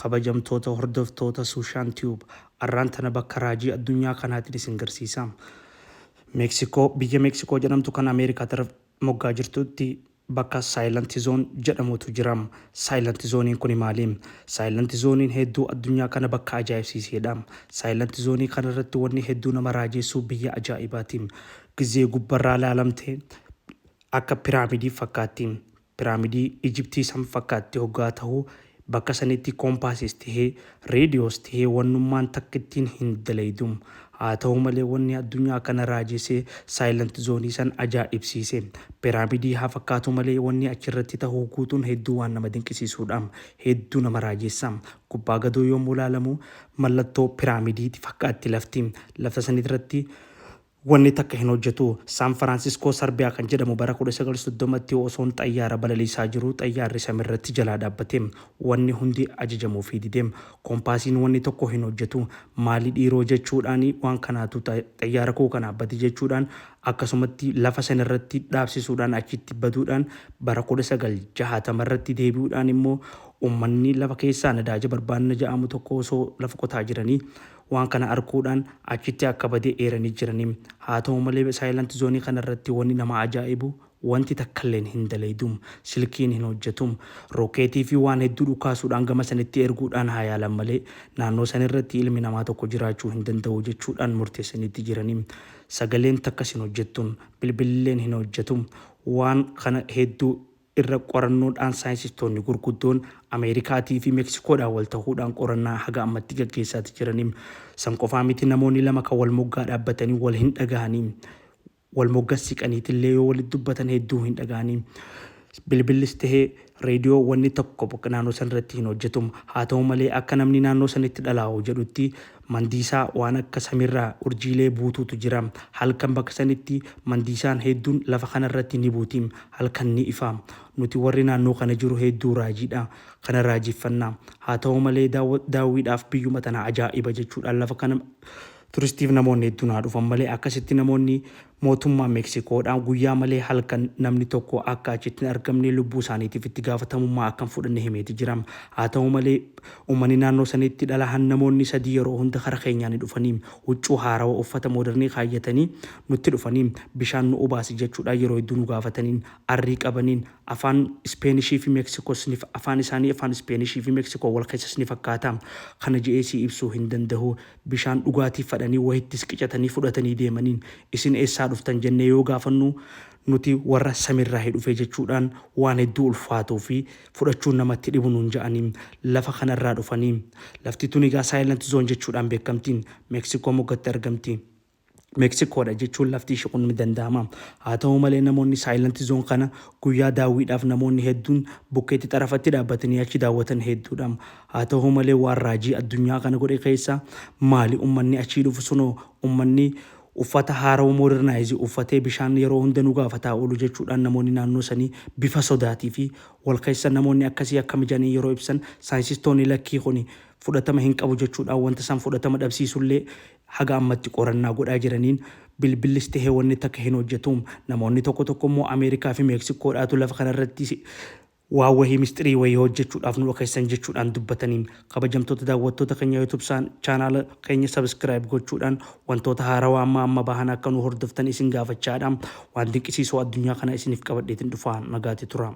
Kabajamtoota hordoftoota Sushaan Tube, arraan tana bakka raajii addunyaa kanaatiin isin garsiisa. Meeksikoo, biyya Meeksikoo jedhamtu kan Ameerikaa taraf moggaa jirtutti bakka Silent Zone jedhamutu jira. Silent Zoneiin kuni maali? Silent Zoneiin hedduu addunyaa kana bakka ajaa'ibsiiseedha. Silent Zoneii kanarratti wanni hedduu nama raajeessuu biyya ajaa'ibaati. Gizee gubbarraa laalamte akka piraamidii fakkaatti. Piraamidii Ijiptii san fakkaatti hoggaa ta'u, bakka sanitti koompaasiis tahee, reediyoos tahee, wannummaan takkittiin hin dalaydu. Haa ta'u malee, wanni addunyaa kana raajessee Silent Zoneii san ajaa'ibsiise, piraamidii haa fakkaatu malee, wanni achirratti ta'uu guutuun hedduu waan nama dinqisiisuudha. Hedduu nama raajeessa. Gubbaa gadoo yommuu laalamu mallattoo piraamidiiti fakkaatti lafti. Lafa sanirratti wanni takka hin hojjetu. Saan Firaansiskoo Sarbiyaa kan jedhamu bara 1930tti osoon xayyaara balaliisaa jiru xayyaarri samiirratti jalaa dhaabbate. Wanni hundi ajajamuufii dide. Koompaasiin wanni tokko hin hojjetu. Maali dhiiroo jechuudhaan, waan kanaatu xayyaara koo kana bade jechuudhaan, akkasumatti lafa sanarratti dhaabsisuudhaan, achitti baduudhaan, bara 1960 irratti deebi'uudhaan immoo uummanni lafa keessaa nadaaja barbaanna jedhamu tokko osoo lafa qotaa jiranii waan kana arguudhaan achitti akka bade eeranii jiranii. Haa ta'u malee, Silent Zoneii kanarratti wanni nama ajaa'ibu wanti takkalleen hin dalaydu. Silkiin hin hojjetu. Rookeetii fi waan hedduu dhukaasuudhaan gama sanitti erguudhaan haa yaalan malee, naannoo sanirratti ilmi namaa tokko jiraachuu hin danda'u jechuudhaan murteessaniitti jiranii. Sagaleen takkas hin hojjettu, bilbilleen hin hojjetu. Waan kana hedduu irra qorannoodhaan saayinsistoonni gurguddoon Ameerikaatii fi Meksikoodhaan wal ta'uudhaan qorannaa haga ammatti gaggeessaati jiranii. San qofaa miti, namoonni lama kan wal moggaa dhaabbatanii wal hin dhagahanii, wal moggas siqaniitillee yoo walitti dubbatan hedduu hin dhagahanii. Bilbillis tahee reediyoo wanni tokko naannoo san irratti hin hojjetu. Haa ta'u malee, akka namni naannoo sanitti dhalaa'u jedhutti, mandiisaa waan akka samiirraa urjiilee buutuutu jira. Halkan bakka sanitti mandiisaan hedduun lafa kanarratti ni buuti. Halkan ni ifa. Nuti warri naannoo kana jiru hedduu raajiidha. Kana raajeffannaa. Haa ta'u malee, daawwiidhaaf biyyuma tana ajaa'iba jechuudhaan lafa kana turistiif namoonni hedduun haa dhufan malee, akkasitti namoonni mootummaa Meksikoodhaan guyyaa malee halkan namni tokko akka achitti hin argamne, lubbuu isaaniitiif itti gaafatamummaa akka hin fudhanne himeeti jira. Haa ta'u malee, uummanni naannoo sanitti dhalahan namoonni sadii yeroo hunda kara keenyaan ni dhufanii, huccuu haarawaa, uffata moodernii kaayyatanii nutti dhufanii, bishaan nu obaasi jechuudhaan yeroo hedduu nu gaafataniin, arrii qabaniin, afaan Ispeenishii fi Meksikoos ni afaan isaanii afaan Ispeenishii fi Meksikoo wal keessas ni fakkaata. Kana je'ee si ibsuu hin danda'u. Bishaan dhugaatii fadhanii wahittis qicatanii fudhatanii deemaniin, isin eessaa dhuftan jennee yoo gaafannu, nuti warra samirraa dhufe jechuudhaan, waan hedduu ulfaatuu fi fudhachuun namatti dhibu nuun ja'anii lafa kanarraa dhufanii. Lafti tun egaa Silent Zone jechuudhaan beekamtiin Meksikoo moggatti argamti. Meksikoodha jechuun lafti ishee kun ni danda'ama. Haa ta'u malee, namoonni Silent Zone kana guyyaa daawwiidhaaf namoonni hedduun bukkeetti xarafatti dhaabbatanii achi daawwatan hedduudha. Haa ta'u malee, waan raajii addunyaa kana godhe keessa maali uummanni achii dhufu sunoo uummanni uffata haarawaa modernize uffatee bishaan yeroo hunda nu gaafataa oolu jechuudhaan, namoonni naannoo sanii bifa sodaatii fi wal keessa namoonni akkasii akka mijanii yeroo ibsan, saayinsistoonni lakkii kuni fudhatama hin qabu jechuudhaan wanta san fudhatama dhabsiisullee haga ammatti qorannaa godhaa jiraniin bilbillis tahee wanni takka hin hojjetu. Namoonni tokko tokko immoo Ameerikaa fi Meksikoodhaatu lafa kanarratti waan wahii, mistirii wahii hojjechuudhaaf nu dhokeessan jechuudhaan dubbatanii. Kabajamtoota daawwattoota keenya YouTube chaanaala keenya subscribe gochuudhaan wantoota haarawaa amma amma bahan akka nu hordoftan isin gaafachaadha. Waan dinqisiisoo addunyaa kana isiniif qabadheetiin dhufaa, nagaatti tura.